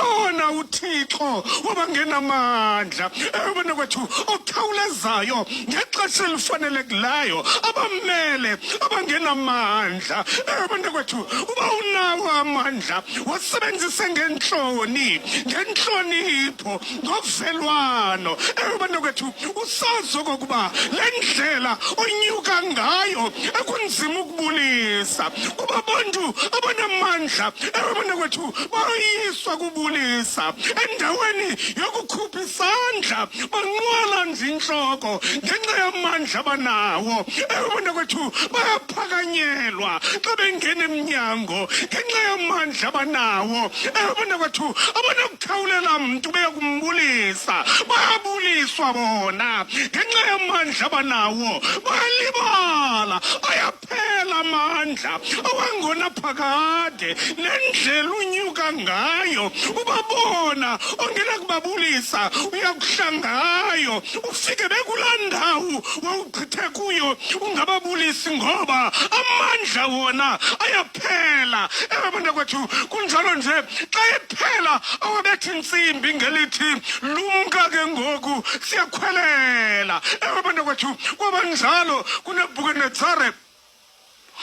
Ukhona uThixo wabangenamandla, ewe bantakwethu, okhawulezayo ngexesha elifanelekileyo abamele abangenamandla. Ewe bantakwethu, uba unawo amandla, wasebenzise ngentloni, ngentlonipho, ngovelwano. Ewe bantakwethu, usazi okokuba le ndlela onyuka ngayo ekunzima ukubulisa, kuba abantu abanamandla, ewe bantakwethu, bayoyiswa kubulisa. Endaweni yokukhupha isandla banqwala nje intloko ngenxa yamandla abanawo. Ewe bantakwethu, bayaphakanyelwa xa bengena emnyango ngenxa yamandla abanawo. Ewe bantakwethu, abanakukhawulela mntu beyokumbulisa, bayabuliswa bona ngenxa yamandla abanawo. Bayalibala, ayaphela amandla awangona phakade. Nendlela unyuka ngayo ubabona ongenakubabulisa, uyakuhlangayo ufike bekulaa ndawo wawugqithe kuyo ungababulisi, ngoba amandla wona ayaphela. Ewe bantakwethu, kunjalo nje xa ephela awabethi intsimbi ngelithi lumka ke ngoku siyakhwelela. Ewe bantakwethu, kwabanjalo kuNebhukanetsare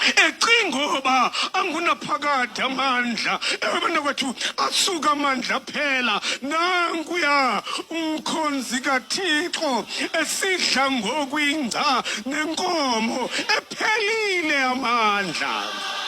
ecinga uba angunaphakade amandla. Ewe bantakwethu, asuka amandla aphela. Nankuya umkhonzi kaThixo esidla ngoku ingca nenkomo, ephelile amandla.